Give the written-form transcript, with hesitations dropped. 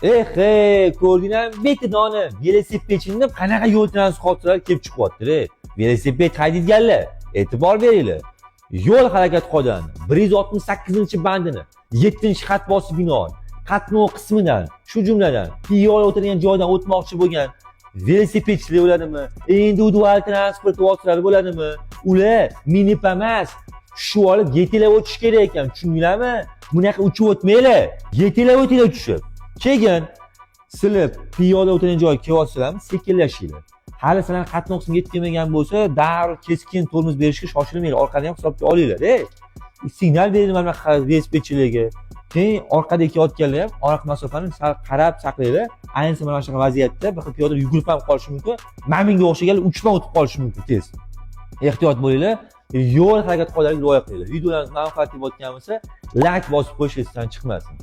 Eh, hey, ko'rdinglarmi? Bitta dona velosipedchini deb qanaqa yo'l transport hodisalari kelib chiqyapti. Velosiped haydaydiganlar, e'tibor beringlar. Yo'l harakati qoidalari 168-bandini 7-xat bosib binoan qatnov qismidan, shu jumladan piyoda o'tirgan joydan o'tmoqchi bo'lgan velosipedchilar bo'ladimi, individual transport vositalari bo'ladimi, ular minib emas, tushib olib yetaklab o'tish kerak ekan, tushundinglarmi? Bunaqa uchib o'tmanglar, yetaklab o'tinglar tushib. Keyin sizlar piyoda o'tirgan joyga kelyapsizlarmi, sekinlashinglar. Hali sizlarni qatnov qismiga yetib kelmagan bo'lsa, darrov keskin tormoz berishga shoshilmanglar, orqani ham hisobga olinglar. Signal beringlar mana bunaqa velosipedchilarga. Keyin orqada kelayotganlar ham orqa masofani sal qarab saqlanglar. Ayniqsa mana shunaqa vaziyatda bir xil piyoda yugurib ham qolishi mumkin. Mana bunga o'xshaganlar uchib ham o'tib qolishi mumkin tez. Ehtiyot bo'linglar. Yo'l harakati qoidalariga rioya qilinglar. Videolarimiz manfaatli bo'layotgan bo'lsa, layk bosib qo'yish esdan chiqmasin.